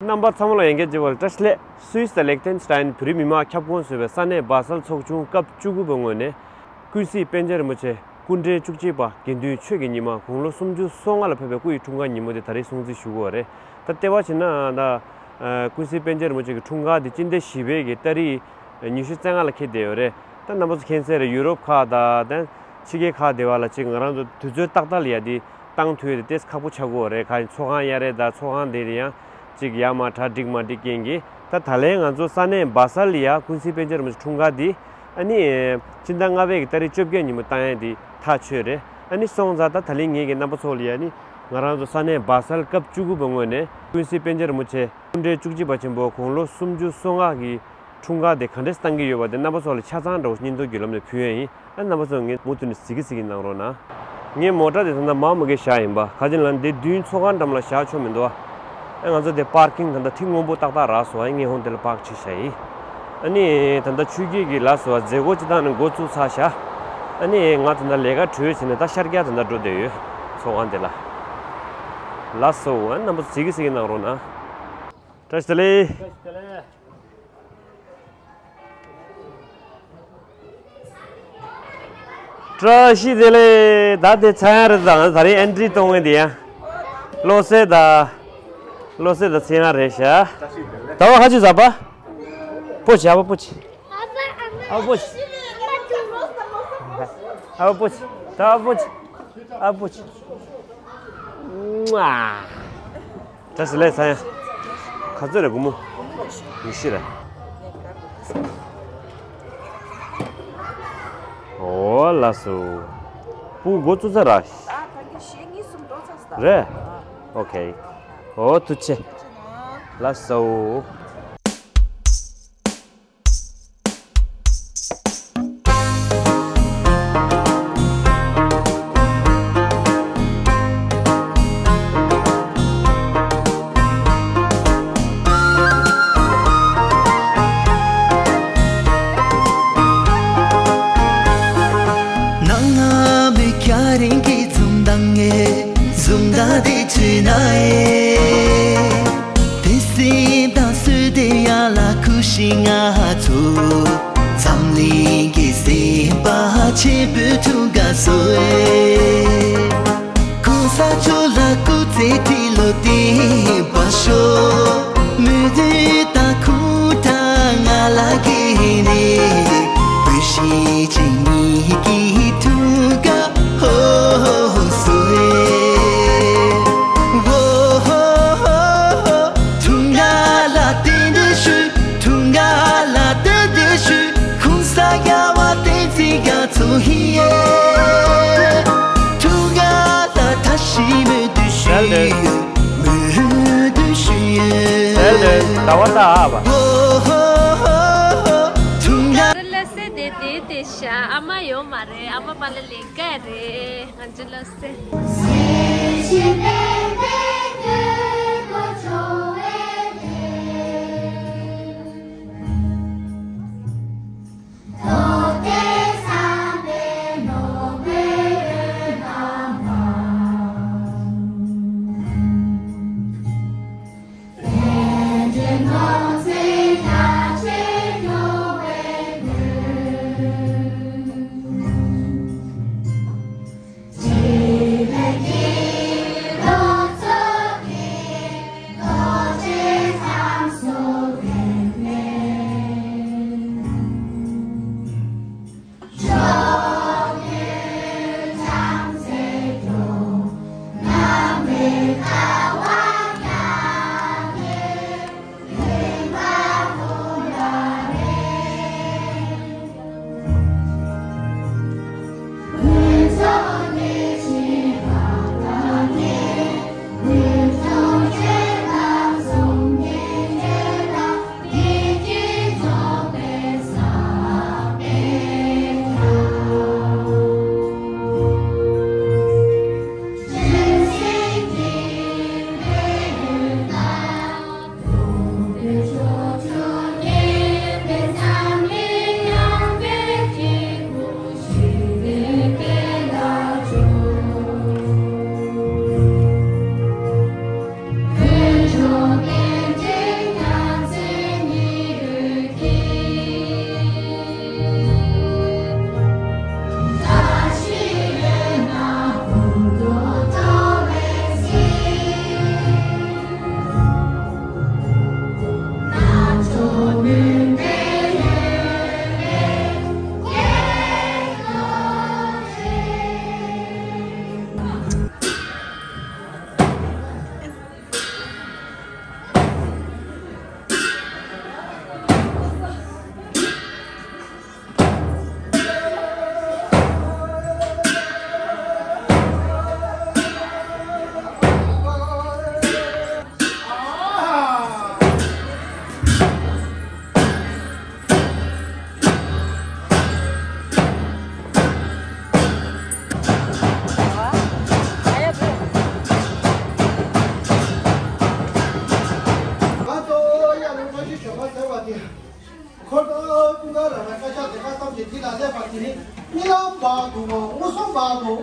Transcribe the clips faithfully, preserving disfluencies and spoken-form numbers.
རྣམ་པ་ཚང་མ་ལ་ཡང་བསྐྱར་བྱེད་པར་བཀྲ་ཤིས་བདེ་ལེགས། སུད་སི་དང་ལེག་ཐེན་སི་ཏན་བོད་རིགས་མི་མང་ཁྱབ་ཁོངས་ཟེར་བའི་ས་གནས་སྦ་སལ་ཚོགས་ཆུང་སྐབས་བཅུ་དགུ་པའི་ངོས་ནས། ཀུན་གཟིགས་པཎ་ཆེན་རིན་པོ་ཆེ་སྐུ་ཕྲེང་བཅུ་གཅིག་པ་དགེ་འདུན་ཆོས་ཀྱི་ཉི་མ་དགུང་ལོ་སུམ་ཅུ་སོ་ལྔ་ལ་ཕེབས་པའི་སྐུ་ཡི་འཁྲུངས་སྐར་ཉིན་མོ་དེ་ད་རེས་སྲུང་བརྩི་ཞུ་དགོས་པ་རེད། ད་ལྟེ་བ་བྱས་ན་ད་ཀུན་གཟིགས་པཎ་ཆེན་རིན་པོ་ཆེ་གི་འཁྲུངས་སྐར་དེ་སྤྱི་ཟླ་བཞི་པའི་གི་ཏ་རིག་ཉི་ཤུ་རྩ་ལྔ་ལ་འཁེལ་བསྡད་ཡོད་རེད། ད་རྣམ་པ་ཚོ་མཁྱེན་གསལ་རེད། ཡུ་རོབ་ཁག་དང་ད་ཕྱི་རྒྱལ་ཁག་དེ་བ་ལ་ཅིག་ང་རང་ཚོ་དུས་ཚོད་ཏག་ཏག་ལ་ཡ་དེ་བཏང་ཐུབ་ཡ་དེ་ཏོག་ཙམ་ཁག་པོ་ཆགས་ཀྱི་ཡོད་རེད། ག་ཚོགས་ཁང་གཡར་རེད། ད་ཚོགས་ཁང་དེ་ཡང་ཅིག་ཡར་མར་གྲ་འགྲིག་མ་འགྲིག་རྐྱེན་གྱིས། ད་ད་ལན་ང་ཚོ་ས་གནས་སྦ་སལ་ལ་ཡ་ཀུན་གཟིགས་པཎ་ཆེན་རིན་པོ་ཆེ་འཁྲུངས་སྐར་འདི་ཨ་ནི་ཕྱི་ཟླ་ལྔ་པའི་གི་ཏ་རིག་བཅོ་བརྒྱད་ཉིན་མོ་བཏང་ཡ་འདི་ཐག་ཆོད་རེད། ཨ་ནི་སོང་ཙང་ད་ད་ལན་ངེད་ཀྱི་རྣམ་པ་ཚོ་ལ་ཡ་ནི་ང་རང་ཚོ་ས་གནས་སྦ་སལ་སྐབས་བཅུ་དགུ་པའི་ངོས་ནས་ཀུན་གཟིགས་པཎ་ཆེན་རིན་པོ་ཆེ་སྐུ་ཕྲེང་བཅུ་གཅིག་པ་ཆེན་པོ་དགུང་ལོ་སུམ་ཅུ་སོ་ལྔ་གི་འཁྲུངས་སྐར་དེ་ག་འདྲས་བཏང་གི་ཡོད་པ་དེ་རྣམ་པ་ཚོ་ལ་ཆ་ཚང་འདྲ་བོ་བརྙན་ཐུང་བརྒྱུད་ལམ་ནས་ཕུལ་ཡ་ཡིན། ཨ་རྣམ་པ་ཚོ་ངས་མུ་མཐུད་ནས་གཟིགས་ཀྱི་གཟིགས་ཀྱི་གནང་རོགས་གནང་། ངས་མོ་ཊ་དེ་ད་ལྟ་མར་མ་གི་བཞག་ཡིན་པ། ག་ཅི་ལབ་ན་འདི་མདུན་ཚོགས་ཁང་འགྲམ་ལ་བཞག་ཆོག་མི་འདུག་ཨ། ཨ་ང་ཚོ་དེ་པར་ཀིང་ད་ལྟ་ཐིག་སྔོན་པོ་ཏག་ཏག་རག་སོང་། ཨ་ངས་ཧོན་དེ་ལ་པར་ཀི་བྱས་བཞག་ཡིན། ཨ་ནི་ད་ལྟ་ཆོས་སྐྱིད་ཀྱིས་ལབ་སོང་བ་མཛད་སྒོ་སྤྱི་བཏང་ནས་འགོ་བཙུགས་ཚར་བཞག་ཨ་ནི་ང་ད་ལྟ་ལས་ཀ་གྲོལ་བྱས་ནས་ད་ཤར་རྒྱག་ད་ལྟ་འགྲོ་བསྡད་ཡོད། ཚོགས་ཁང་དེ་ལ། ལགས་སོ། ཨ་རྣམ་པ་ཚོ་གཟིགས་ཀྱི་གཟིགས་ཀྱི་གནང་རོགས་གནང་། བཀྲ་ཤིས་བདེ་ལེགས། བཀྲ་ཤིས་བདེ་ལེགས། ད་དེ་ཚན་རེད། ད་ད་རིང་ཨེན་ཊི་རི་གཏོང་མཁན་དེ་ཡང་བློ་གསལ་དང་། བློ་གསལ་དང་ཚེ་དབྱངས་རེད་ཤག་ད་བ་ཁ་ཆུ་ཟ་པ། པོ་ཆི་ཨ་བ་པོ་ཆི། ཨ་བ་པོ་ཆི། ཨ་བ་པོ་ཆི། ད་བ་པོ་ཆི། ཨ་བ་པོ་ཆི། ད་སི་ལེ་ས་ཡ། ག་ཚོད་རེད་སྒོར་མོ། ཉི་ཤུ་རེད། ཨོ་ལགས་སོ། སྤུ་གུ་འགོ་བཙུགས་ཚར་ར། རེད། ཨོ་ཁེ། ཨོ་ཐུགས་རྗེ་ཆེ། ལགས་སོ། ནང་ང་མི་སྐྱ་རིང་གི་འཛུམ་མདངས་ངས་འཛུམ་མདངས་དེ་བྱུང་ན་ཨེ། དེ་སེམས་དང་སུ་དེ་ཡ་ལ་ཁུ་ཤི་ང་ཚོ་འཛམ་གླིང་གི་སེམས་པ་ཆེན་པོའི་ཐུག་ག་སོ་ཨེ། ཁུ་ས་ཆོ་ལ་ཁུ་ཚེ་ཁྲི་ལོ་དེ་བ་ཤོ་མི་དེ་ད་ཁུ་ད་ང་ལ་གི་ནི་བུ་ཤི་ཅི་ནི་གི་ཐུག་ག་ཧོ་ཧོ་ཧོ་སོ་ཨེ། ཧོ་ཧོ་ཧོ་ཧོ། ཐུང་ག་ལ་ཏེ་འདི་ཤུ། ཐུང་ག་ལ་ཏེ་འདི་ཤུ། ཁུང་ས་ག་བ་ཏེ་ཚི་ག་ཚུ་ཧི་ཡེ། ཐུང་ག་ལ་ཐ་ཤི་མི་འདི་ཤུ། མི་འདི་ཤུ་ཡེ། ཟལ་དེ་ཟླ་བ་ད་ཨ་བ། ཧོ་ཧོ་ཧོ་ཧོ། ཐུང་ག། ལ་སེ་དེ་དེ་དེ་ཤ་ཨ་མ་ཡོད་མ་རེད། ཨ་མ་པ་ལ་ལས་ཀ་རེད། ང་ཚོ་ལ་སེ། ཀུན་དགའ་རང་རང་བཀའ་ཤག་སྡེ་ཁག་ཐམས་ཅད་འདི་ལ་སླེབས་པ་དེ་ནི་རྨི་ལམ་འབའ་འདུག་མོ། མངོན་སུམ་འབའ་འདུག་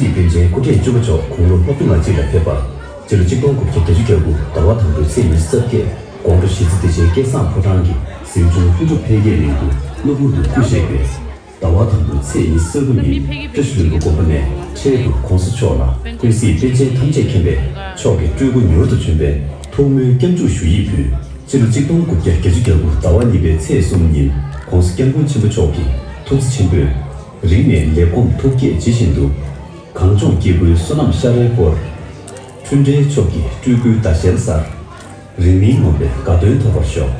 སྲིད་པཎ་ཆེན་སྐུ་ཕྲེང་བཅུ་པ་མཆོག་དགུང་ལོ་ལྔ་བཅུ་ང་གཅིག་ལ་ཕེབས་པ། སྤྱི་ལོ་ཆིག་སྟོང་དགུ་བརྒྱ་བརྒྱད་ཅུ་གྱ་དགུ་ཟླ་བ་དང་པོའི་ཚེས་ཉི་ཤུ་རྩ་བརྒྱད་དགོང་དྲོ་གཞིས་རྩེ་བདེ་ཆེན་སྐལ་བཟང་ཕོ་བྲང་གི་གཟིམ་ཆུང་ལྷུན་གྲུབ་འཕེལ་རྒྱས་གླིང་དུ་གློ་བུར་དུ་སྐུ་གཤེགས་པས། ཟླ་བ་དང་པོའི་ཚེས་ཉི་ཤུ་རྩ་དགུ་ཉིན་བཀྲ་ཤིས་ལྷུན་པོ་དགོན་པ་ནས་འཕྲལ་དུ་༸གོང་ས་མཆོག་ལ་ཀུན་གཟིགས་པཎ་ཆེན་ཐམས་ཅད་མཁྱེན་པའི་མཆོག་གི་སྤྲུལ་སྐུ་མྱུར་དུ་བྱོན་པའི་ཐུགས་སྨོན་སྐྱབས་འཇུག་ཞུ་ཡིག་ཕུལ། སྤྱི་ལོ་ཆིག་སྟོང་དགུ་བརྒྱ་བརྒྱད་ཅུ་གྱ་དགུ་ཟླ་བ་གཉིས་པའི་ཚེས་གསུམ་ཉིན་༸གོང་ས་༸སྐྱབས་མགོན་ཆེན་པོ་མཆོག་གིས་ཐུགས་རྗེ་ཆེན་པོས་རིང་ནས་ལེགས་སྒོམ་ཐུགས་བསྐྱེད་ཇི་བཞིན་དུ། གངས་ལྗོངས་སྐྱེ་དགུའི་བསོད་ནམས་ཤ་རའི་སྐོར། འཕྲིན་བྲལ་མཆོག་གི་སྤྲུལ་སྐུའི་ཟླ་ཤེལ་གསར། རིང་མིན་ངོམས་པའི་དགའ་སྟོན་ཐོབ་པར་ཤོག་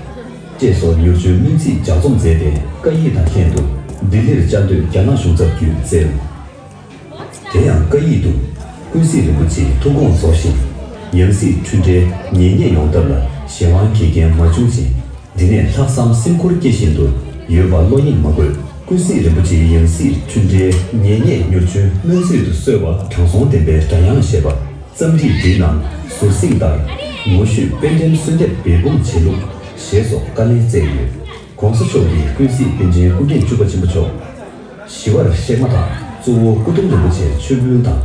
ཅེས་སོགས་མྱུར་བྱོན་སྨོན་ཚིག་ལྗགས་རྩོམ་མཛད་དེ་བཀའ་ཡིག་དང་ལྷན་དུ་ལྡི་ལིར་བཅའ་སྡོད་རྒྱ་ནག་གཞུང་ཚབ་བརྒྱུད་བསྩལ། དེ་ཡང་བཀའ་ཡིག་ཏུ། ཀུན་གཟིགས་རིན་པོ་ཆེའི་ཐུགས་དགོངས་རྫོགས་ཤིང་། ཡང་སྲིད་འཕྲིན་བྲལ་ཉེ་བསྙེན་ཡོང་ཐབས་ལ་གཞན་དབང་གིས་འགལ་མ་བྱུང་ཞིང་། འདི་ནས་ལྷག་བསམ་སེམས་ཁུར་སྐྱེ་བཞིན་དུ་ཡོད་པ་བློ་ཡེངས་མ་དགོས། ཀུན་གཟིགས་རིན་པོ་ཆེའི་ཡང་སྲིད་འཕྲིན་བྲལ་ཉེ་བསྙེན་མྱུར་བྱོན་སྨོན་ཚིག་ཏུ་གསོལ་བ་དྲང་སྲོང་བདེན་པའི་སྒྲ་དབྱངས་ཞེས་པ་རྩོམ་སྒྲིག་འདིའི་ནང་ཟུར་གཟིགས་ལྟར་ངོ་བཤུས་པཎ་ཌི་ཏ་གསོལ་འདེབས་འབད་འབུངས་བྱེད་ལུགས་ཞེས་སོགས་བཀའ་ལན་སྩལ་ཡོད། ༸གོང་ས་མཆོག་གིས་ཀུན་གཟིགས་པཎ་ཆེན་སྐུ་ཕྲེང་བཅུ་པ་ཆེན་པོ་མཆོག་ཞི་བར་གཤེགས་མ་ཐག་གཙོ་བོ་སྐུ་གདུང་རིན་པོ་ཆེ་མཆོད་འབུལ་དང་།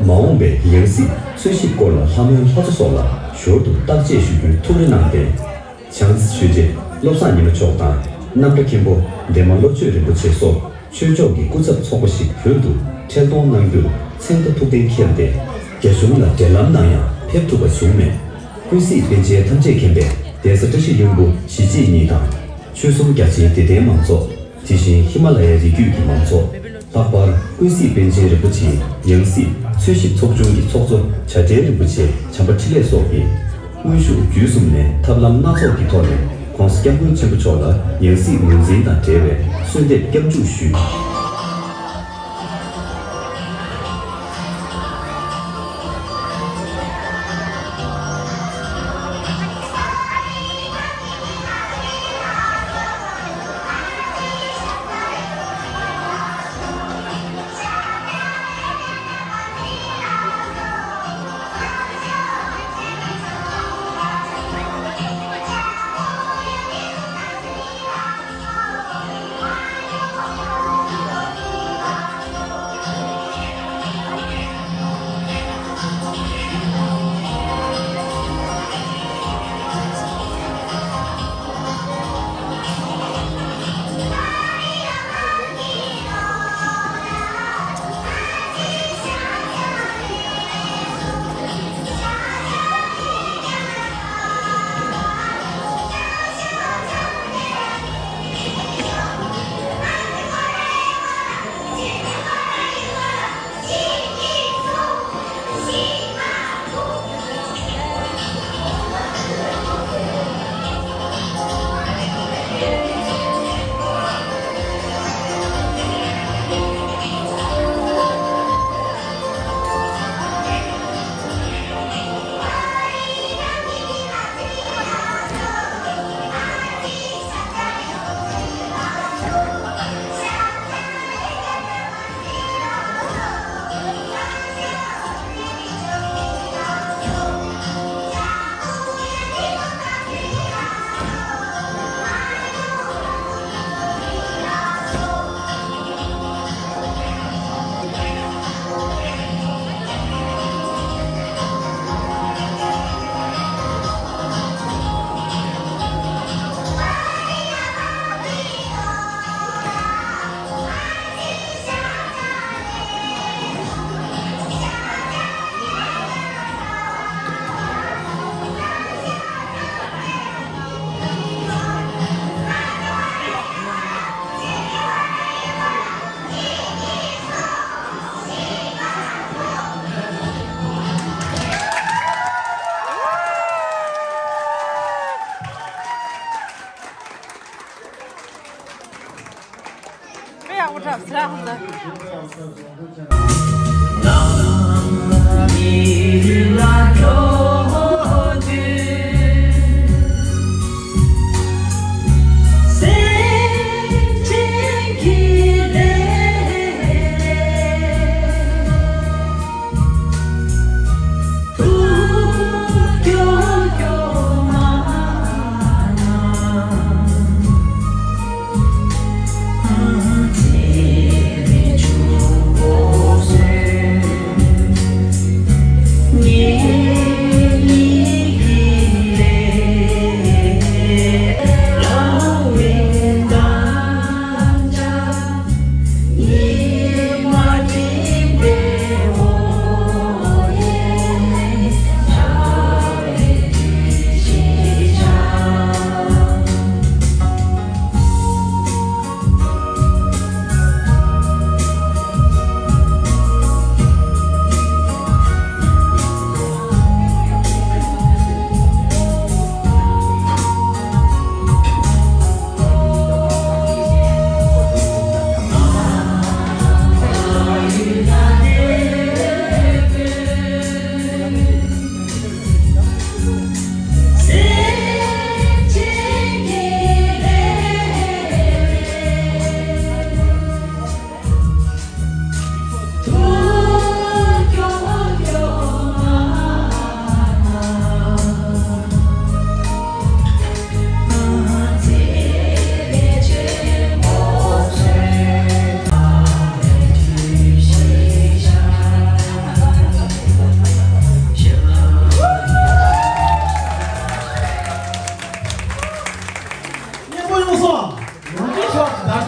མ་འོངས་པའི་ཡང་སྲིད་འཚོལ་ཞིབ་སྐོར་ལ་ལྷ་མོའི་ལྷ་གཙོ་སོགས་ལ་ཞོར་དུ་བརྟག་དཔྱད་ཞུ་རྒྱུའི་ཐུགས་རེ་གནང་སྟེ། བྱང་རྩེ་ཆོས་རྗེ་བློ་བཟང་ཉི་མ་མཆོག་དང་རྣམ་གྲྭ་མཁན་པོ་འདན་མ་བློ་ཆོས་རིན་པོ་ཆེ་སོགས་ཆོས་ཕྱོགས་ཀྱི་སྐུ་ཚབ་ཚོགས་པ་ཞིག་བོད་དུ་འཕྲལ་གཏོང་གནང་རྒྱུར་མཚན་རྟགས་ཐུགས་གཏན་འཁེལ་ཏེ། རྒྱ་གཞུང་ལ་འབྲེལ་ལམ་གནང་ཡང་ཕེབས་ཐུབ་པ་བྱུང་མེད། ཀུན་གཟིགས་པཎ་ཆེན་ཐམས་ཅད་མཁྱེན་པའི་གདན་ས་བཀྲ་ཤིས་ལྷུན་པོ་གཞིས་བྱེས་གཉིས་དང་། ཆོལ་གསུམ་རྒྱ་ཆེའི་དད་ལྡན་མང་ཚོགས། དེ་བཞིན་ཧི་མ་ལ་ཡའི་རི་རྒྱུད་ཀྱི་མང་ཚོགས། ལྷག་པར་ཀུན་གཟིགས་པཎ་ཆེན་རིན་པོ་ཆེའི་ཡང་སྲིད་འཚོལ་ཞིབ་ཚོགས་ཆུང་གི་ཚོགས་གཙོ་བྱ་བྲལ་རིན་པོ་ཆེ་བྱམས་པ་འཕྲིན་ལས་སོགས་ཀྱིས། དངོས་ཤུགས་བརྒྱུད་གསུམ་ནས་ཐབས་ལམ་སྣ་ཚོགས་ཀྱི་ཐོག་ནས་༸གོང་ས་༸སྐྱབས་མགོན་ཆེན་པོ་མཆོག་ལ་ཡང་སྲིད་ངོས་འཛིན་དང་འབྲེལ་བའི་གསོལ་འདེབས་སྐྱབས་འཇུག་ཞུས། སྙན་པོ་ཡོང་སོང་། ཡང་བསྐྱར་ཞུ་དག་ཞུ་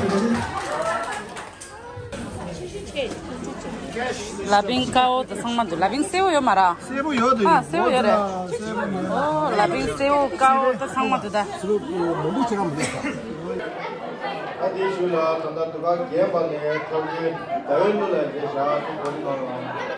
རྒྱུ་ཡིན། ལ་ཕིང་དཀར་པོ་དང་ཚང་མ་འདུག་ལ་ཕིང་སེར་པོ་ཡོད་མ་རེད། སེར་པོ་ཡོད་དུ་ཨ་ཡིན། སེར་པོ་ཡོད་རེད། སེར་པོ་ཡོད། ཨོ་ལ་ཕིང་སེར་པོ་དཀར་པོ་དང་ཚང་མ་འདུག་ད། སེར་པོ་མང་པོ་ཁྱེད་རང་མི་འདུག་ད། ཨ་དེའི་གཞུག་ལ་ད་ལྟ་དུ་ཁ་རྒན་པ་ནས་ཐོག་མའི་ཟླ་བའི་གླུ་ལ་མཇལ་བཞག་ཐུགས་ཁོ་རི་གནང་རོགས།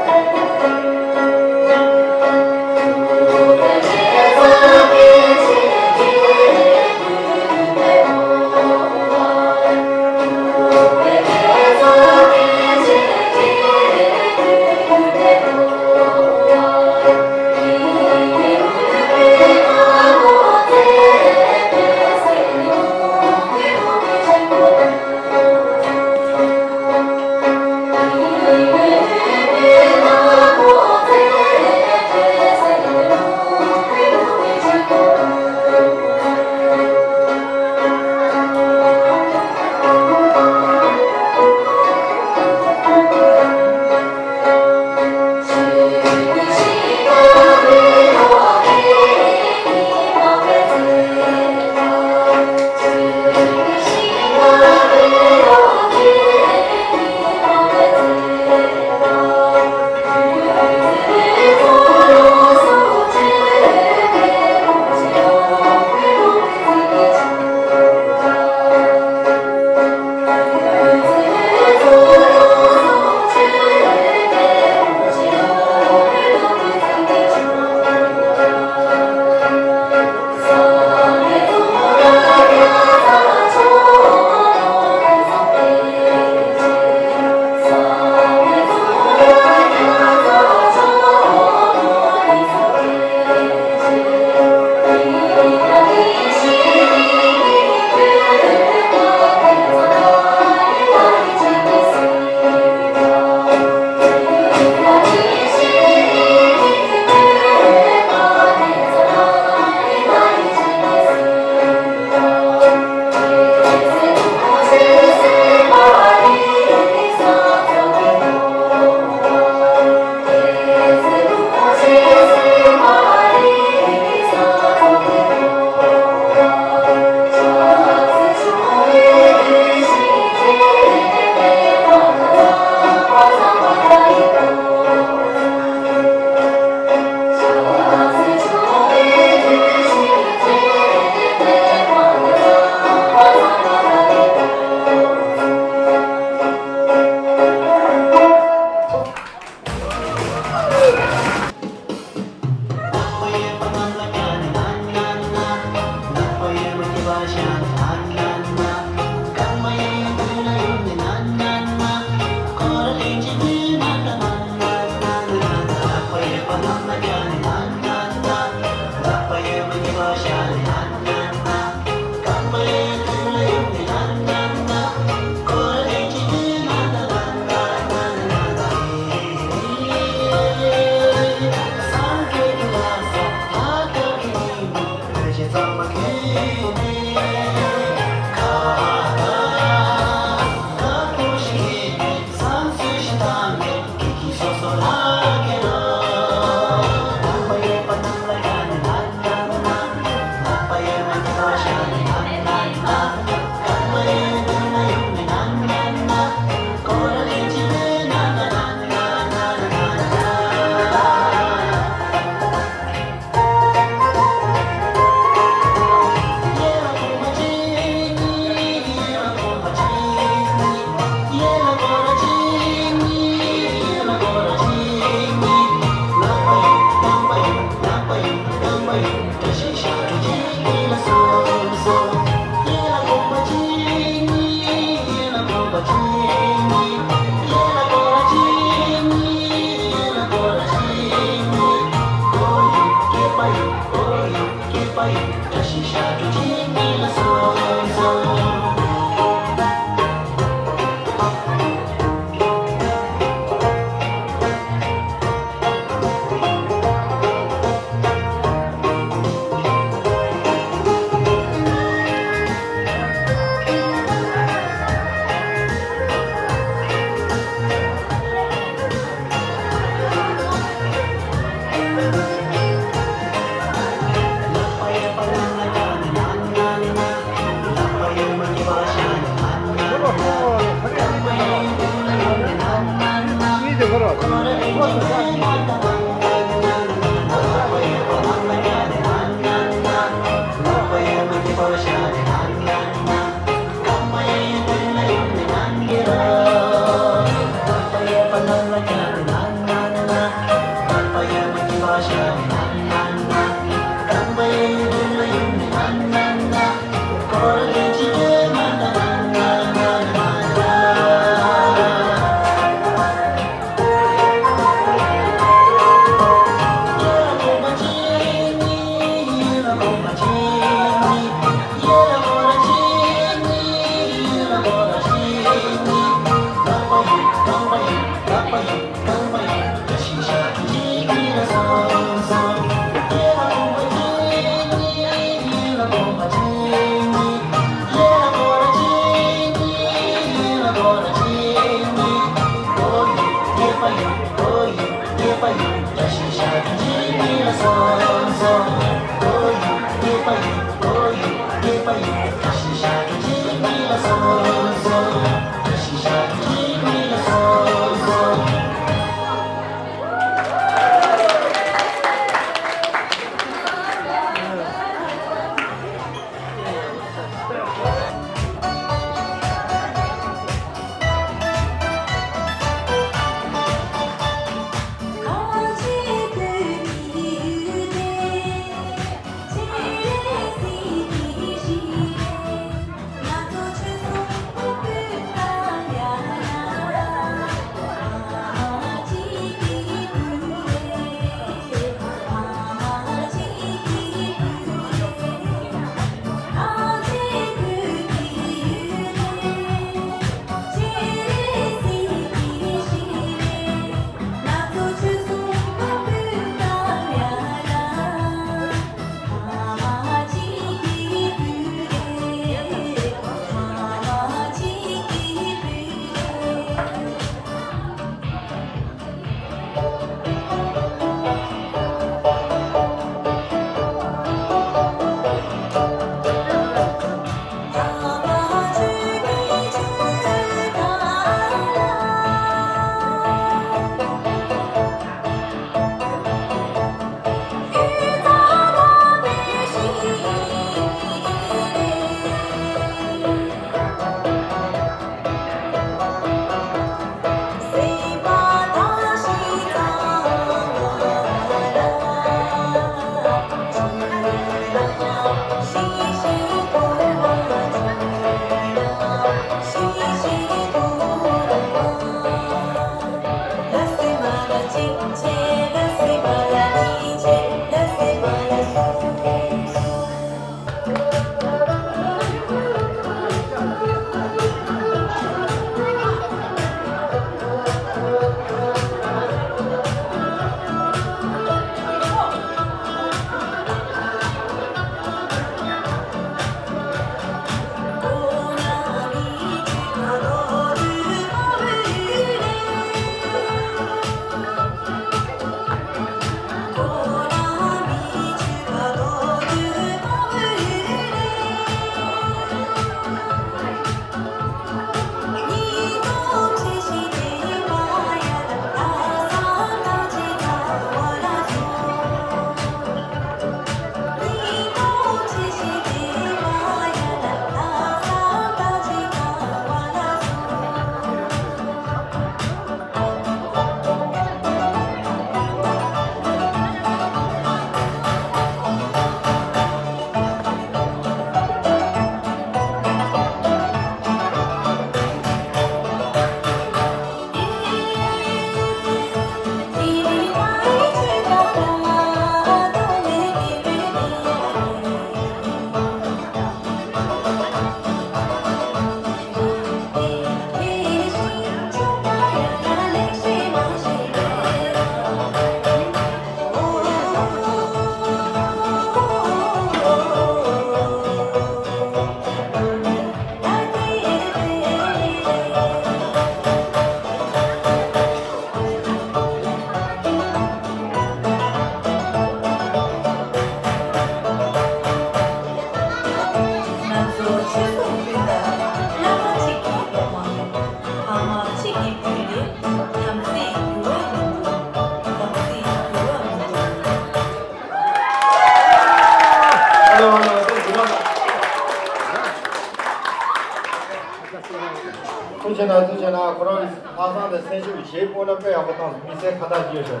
ཁྱེད་རང་ཚོས་བྱས་ན་ཁོ་རང་ལྷག་བསམ་དང་སེམས་ཤུགས་ཞེ་པོ་ན་དཔེ་ཡག་པོ་བཏང་སོང་། དམིགས་བསལ་ཁ་བཏགས་ཅིག་ཡོད་ཤག་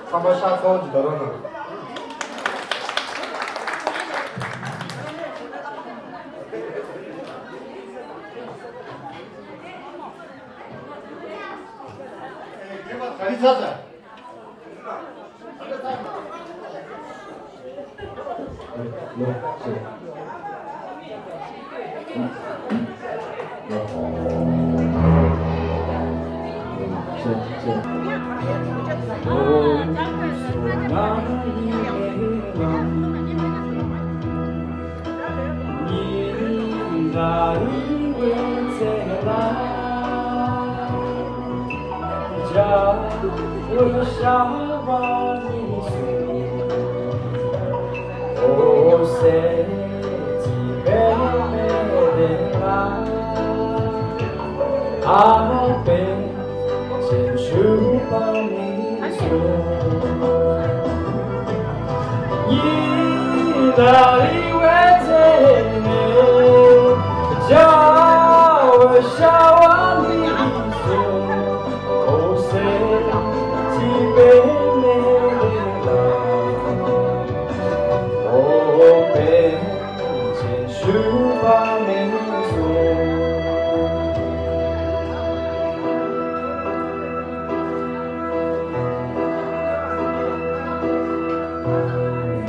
ཚང་མ་ཤ་ཚ་བོ་ཅིག་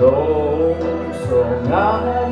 འདུག་རོགས་གནང་།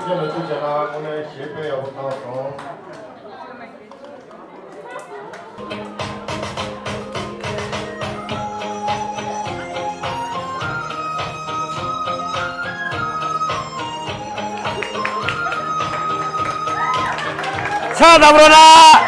ཁྱེད་ལ་ཐུགས་རྗེ་གནང་། དངོས་གནས་གཞས་དཔེ་ཡག་པོ་བཏང་སོང་། ཚ་ད་བོ་ན།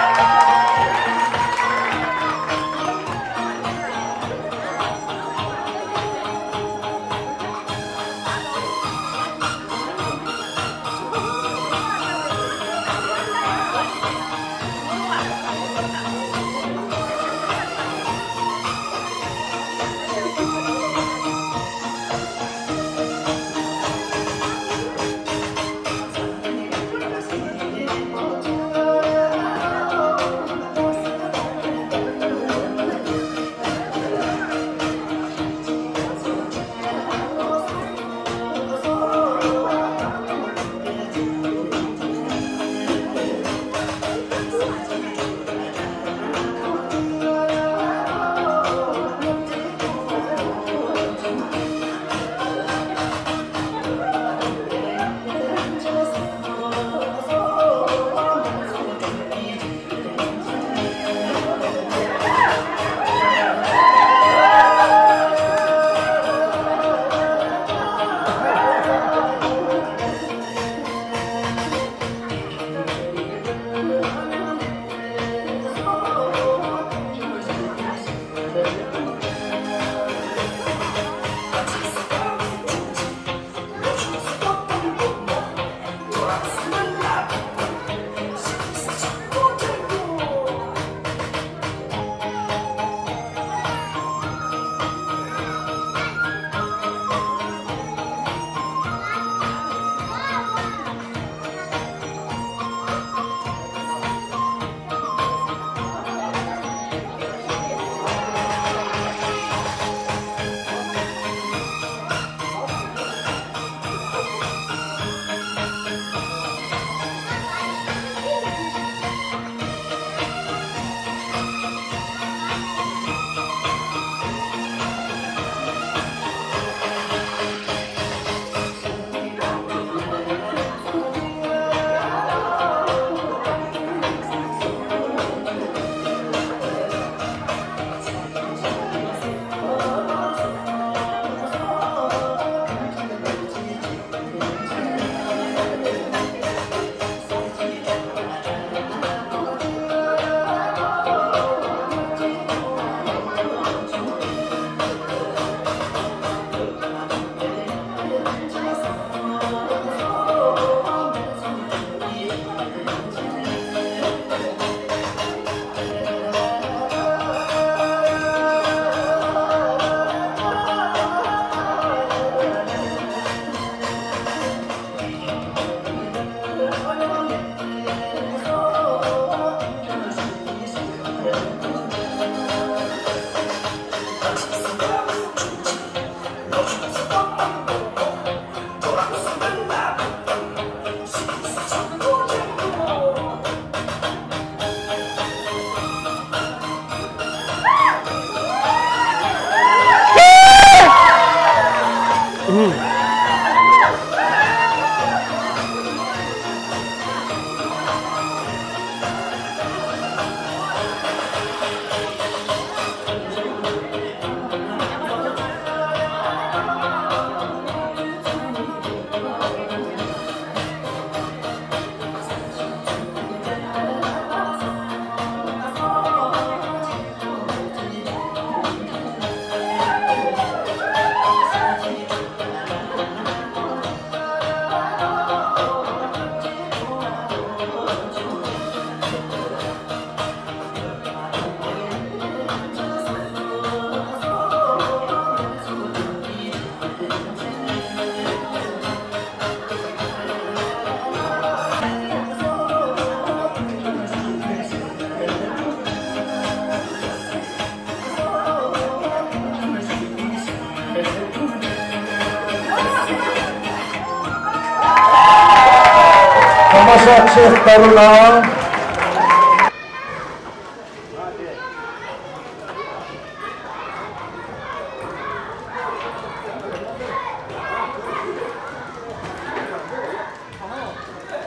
ཤ་ཆེ་ལྟ་རུ་ན།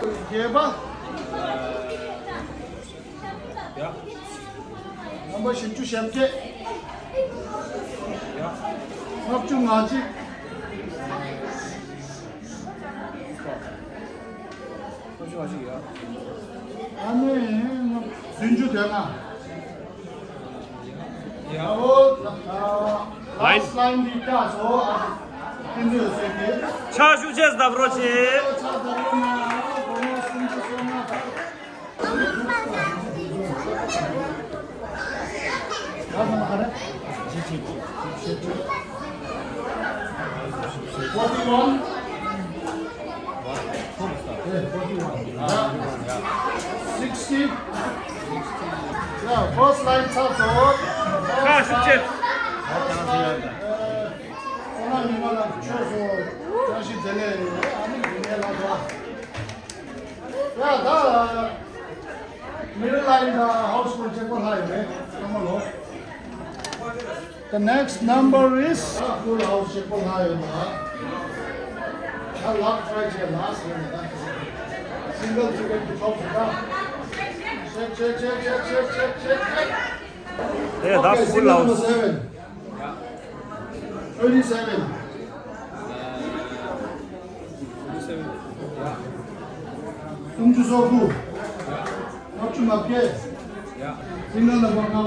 བརྒྱད་པ། རྣམ་པ་བཞི་བཅུ་ཞེ་བརྒྱད། ལྔ་བཅུ་ང་གཅིག། ལྔ་བཅུ་ང་གཅིག་ཡོད། ཨ་ནི་བདུན་ཅུ་དོན་ལྔ། ཡ། ཨོ། ལའིན། ལའིན་འདི་བཀྲ་སོ། ཕན་ཚུན་ཟེར་གི། ཕྱག་ཤུགས་ཆེ་ཙམ་རོགས་བྱེད། ཕྱག་ཙམ་རོགས་གནང་། སྒོར་མོ་སུམ་ཅུ་སོ་ལྔ། Forty-one. Yeah, forty-one. Yeah. Sixty. Yeah, first line ཚར་སོང་། ཁ་ཤུགས་ཆེ། ཨ། ཁོ་ན་མི་མ་ལ་ཆོས་སོ། བཀྲ་ཤིས་བདེ་ལེགས། ཨ་ནི་མི་ངན་ལ་དོ། ཡ་ད། Middle line ད་ཧའོ་སི་ཧོལ་གཅིག་པོ་ལྷག་ཡོད་རེད། ཚང་མ་ལོ། The next number is full house གཅིག་པོ་ལྷག་ཡོད་ད། ད་luck try བྱས་last རེད་ད། Single ticket གི་top རེད་ད། Check, check, check. དེ་ད་Okay, full single house number seven. Twenty-seven. སུམ་ཅུ་སོ་དགུ། ལྔ་བཅུ་ང་བརྒྱད། སེམས་ནང་ལ་བ་ལྔ་བ།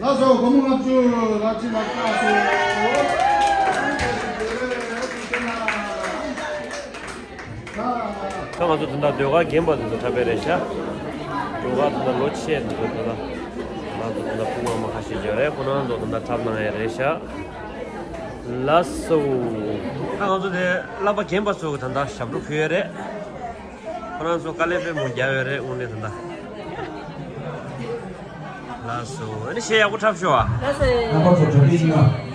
ལགས་སོ། སྒོར་མོ་ལྔ་བཅུ་ལགས་ཅི་ལགས་ཀྱི་ལགས་སོ། ད་ང་ཚོ་ད་ལྟ་ཟློས་གར་རྒན་པ་ཚོ་འཁྲབ་པ་རེད་ཤག་ཟློས་གར་ད་ལྟ་ལོ་ཆེ་ཚོ་ད་ལྟ་ང་ཚོ་ད་ལྟ་སྐུ་ངོ་མ་ཁ་ཤས་ཡོད་རེད། ཁོ་རང་ཚོ་ད་ལྟ་འཁྲབ་གནང་ཡ་རེད་ཤག་ལགས་སོ། ད་ང་ཚོ་དེ་བསླབ་པ་རྒན་པ་ཚོ་གི་ད་ལྟ་ཞབས་བྲོ་ཕུལ་ཡ་རེད། ཁོ་རང་ཚོ་དཀའ་ལས་དཔེ་མང་རྒྱག་ཡོད་རེད། དངོས་གནས་ད་ལྟ། ལགས་སོ། ཨ་ནི་གཞས་ཡག་པོ་འཁྲབ་ཤོག་ཨ། ལགས་སོ། རྣམ་པ་ཚོ་གྲ་སྒྲིག་གནང་།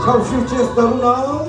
ཁྱབ་ཤུགས་ཆེ་ཙམ་གནང་།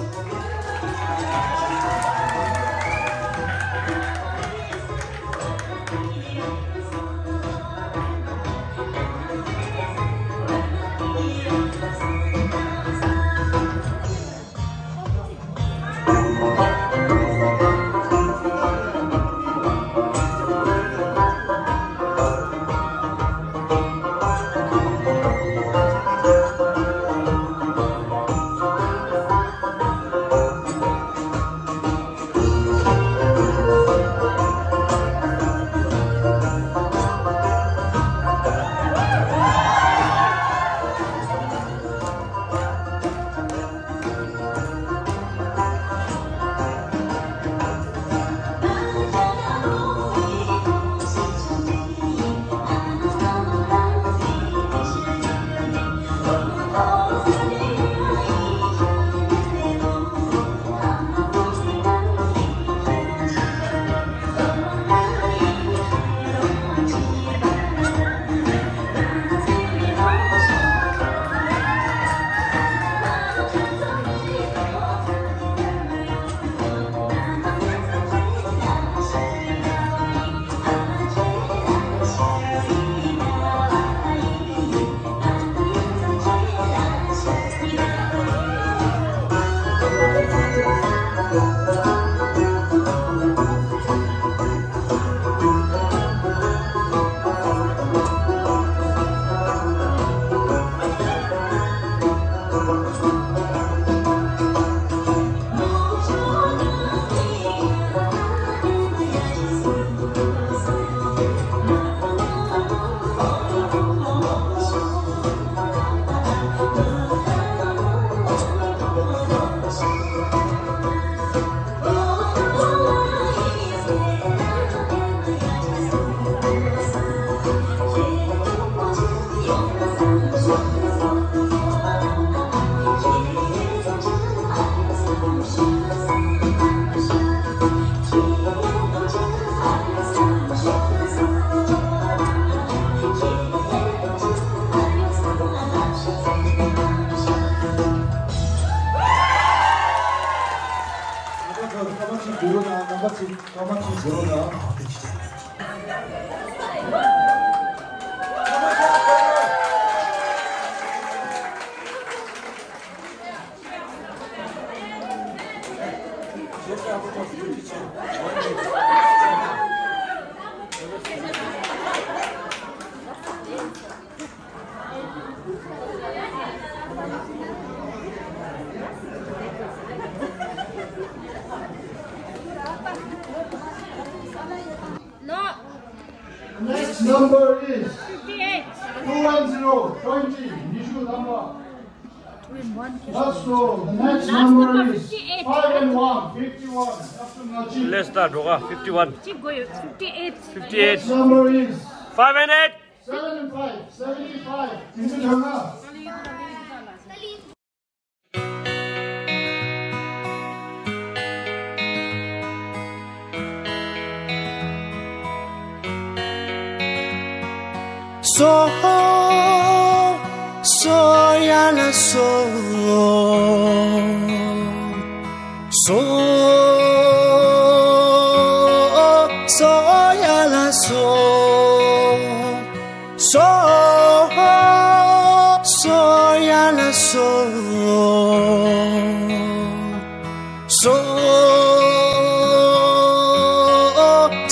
No. Next number is fifty-eight. Two one zero, twenty, ཉི་ཤུ་ཐམ་པ། Last row, the next number is five and one, fifty-one. Let's start, Roga, fifty-one. གཅིག་དགོས་ཡོད། fifty-eight. fifty-eight. Next number is five and eight. Seven and five, seventy-five. ཉི་ཤུ་དོན་ལྔ། སོ། སོ་ཡ་ལ་སོ། སོ། སོ་ཡ་ལ་སོ། སོ། སོ་ཡ་ལ་སོ། སོ།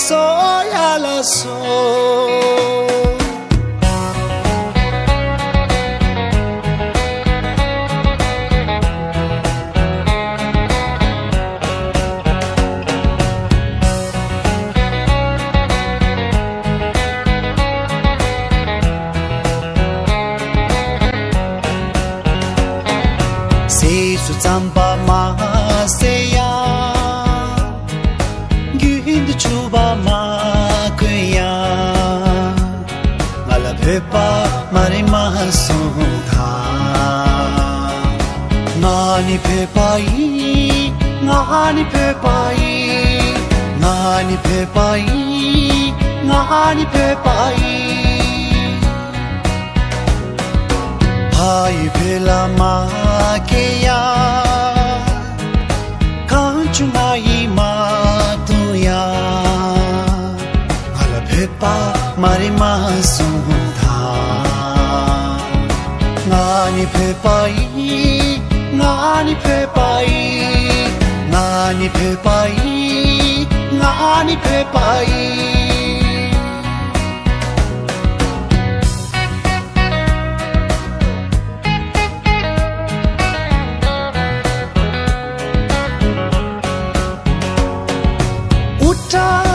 སོ་ཡ་ལ་སོ། ཟས་སུ་རྩམ་པ་མ་ཟས་ཡ། རྒྱུན་དུ་ཕྱུ་པ་མ་གོན་ཡ། ང་ལ་བོད་པ་མ་རེད་མ་གསུངས་ད། ང་ནི་བོད་པ་ཡིན། ང་ནི་བོད་པ་ཡིན། ང་ནི་བོད་པ་ཡིན། ང་ནི་བོད་པ་ཡིན། ཕ་ཡུལ་བོད་ལ་མ་སྐྱེས་ཡ། གང་བྱུང་ང་ཡིས་མ་བཏུང་ཡ། ང་ལ་བོད་པ་མ་རེད་མ་གསུངས་ད། ང་ནི་བོད་པ་ཡིན། ང་ནི་བོད་པ་ཡིན། ང་ནི་བོད་པ་ཡིན། ང་ནི་བོད་པ་ཡིན། དབུ་སྐྲ་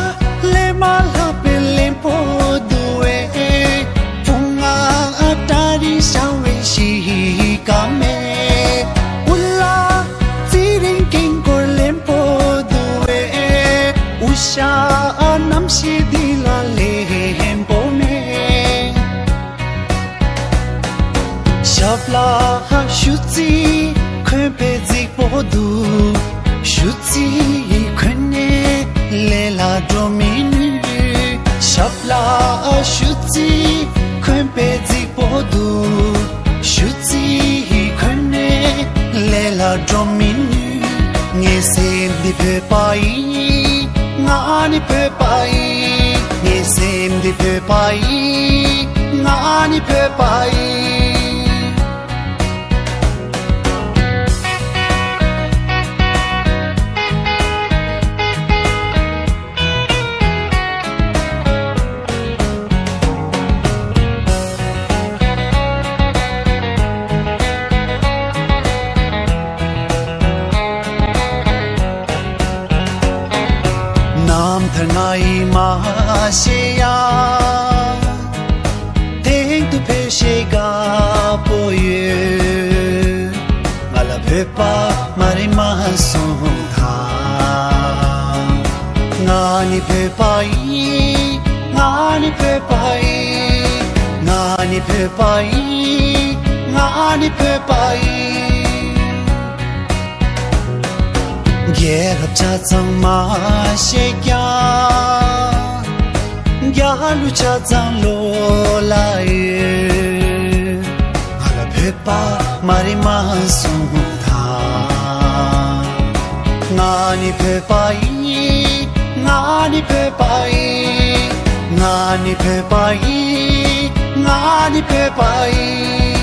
ལས་མ་ལྷག་པའི་ལེན་པོ་འདུག་བས། ཕུང་ང་ཨ་ཏ་རི་ཤང་བའི་ཤི་ཀ་མེ། དབུ་ལ་ཚེ་རིང་ཀེང་ཀོར་ལེན་པོ་འདུག་བས། དབུ་ཞྭ་རྣམ་ཤེས་འདི་ལ་ལེན་པོ་མེད། ཞབས་ལ་ཤུ་ཙི་གོན་པའི་རྫིག་པོ་འདུག་ཤུ་ཙི་གོན་ནས་ལས་ལ་འགྲོ་མི་ནུས། ཞབས་ལ་ཤུ་ཙི་གོན་པའི་རྫིག་པོ་འདུག་ཤུ་ཙི་གོན་ནས་ལས་ལ་འགྲོ་མི་ནུས། ངའི་སེམས་འདི་བོད་པ་ཡིན། ང་ནི་བོད་པ་ཡིན། ངའི་སེམས་འདི་བོད་པ་ཡིན། ང་ནི་བོད་པ་ཡིན། རྣམ་ཐར་ང་ཡིས་མ་ཤེས་ཡ། དེང་དུ་ཕལ་ཆེར་དགའ་པོ་ཡོད། ང་ལ་བོད་པ་མ་རེད་མ་གསུངས་ད། ང་ནི་བོད་པ་ཡིན། ང་ནི་བོད་པ་ཡིན། ང་ནི་བོད་པ་ཡིན། ང་ནི་བོད་པ་ཡིན། རྒྱལ་རབས་ཆ་ཚང་མ་ཤེས་ཀྱང་། རྒྱལ་གླུ་ཆ་ཚང་བློ་ལ་ཡོད། ང་ལ་བོད་པ་མ་རེད་མ་གསུངས་ད། ང་ནི་བོད་པ་ཡིན། ང་ནི་ བོད་པ་ཡིན། ང་ནི་བོད་པ་ཡིན། ང་ནི་བོད་པ་ཡིན།